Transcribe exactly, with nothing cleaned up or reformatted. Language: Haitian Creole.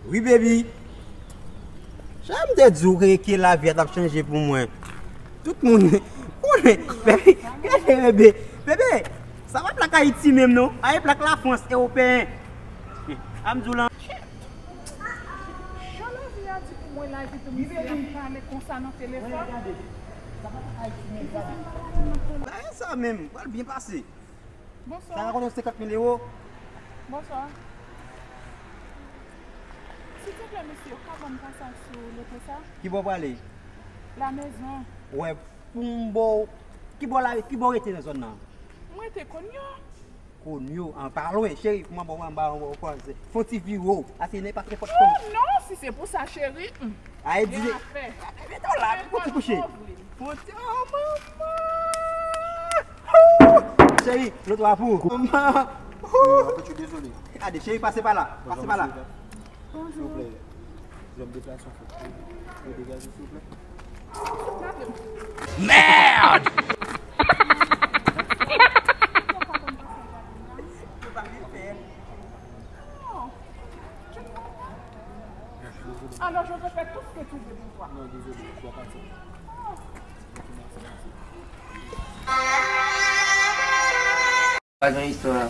Wi, baby. Jan m te di w ke, ke lavi a t ap chanje pou mwen. Tout moun konnen. Baby, gade, bebe. Bebe, sa pa plak Ayiti menm, non. A, e plak Lafrans, ewopeyen. A m di w lan. Jan lavi a di pou mwen la, epi tou misye ap pale konsa nan telefòn. Gade sa menm, pral byen pase. Sa ka koute senkant mil ewo. Bonswa. Silvouplè, mesye, ou ka ban m pasaj sou loto sa? Ki bò w prale? Lamezon. Wè, pou m ba w, ki bò la, ki bò w rete nan zòn nan? Mwen rete Konyo. Konyo, an pa lwen, cheri, kòman bon, anba, anba, anba, fè yon ti vire, ase ne pa nenpòt kòman. Oh non, si se pou sa, cheri. Hmm. Aye, di. Gen afè. Mete w la, pou ti kouche. Fon ti, oh, manman. Cheri, lòt la pou ou. Manman. Yo, yo, yo, dezole. Gade, cheri, pase pa la. Pase pa la. Silvouplè, jan m deplase yon fòt pou, pou degaje, silvouplè. Merde! Alors, je vais faire tout ce que tu veux pour toi. Non, désolé, je dois partir. Pa gen istwa.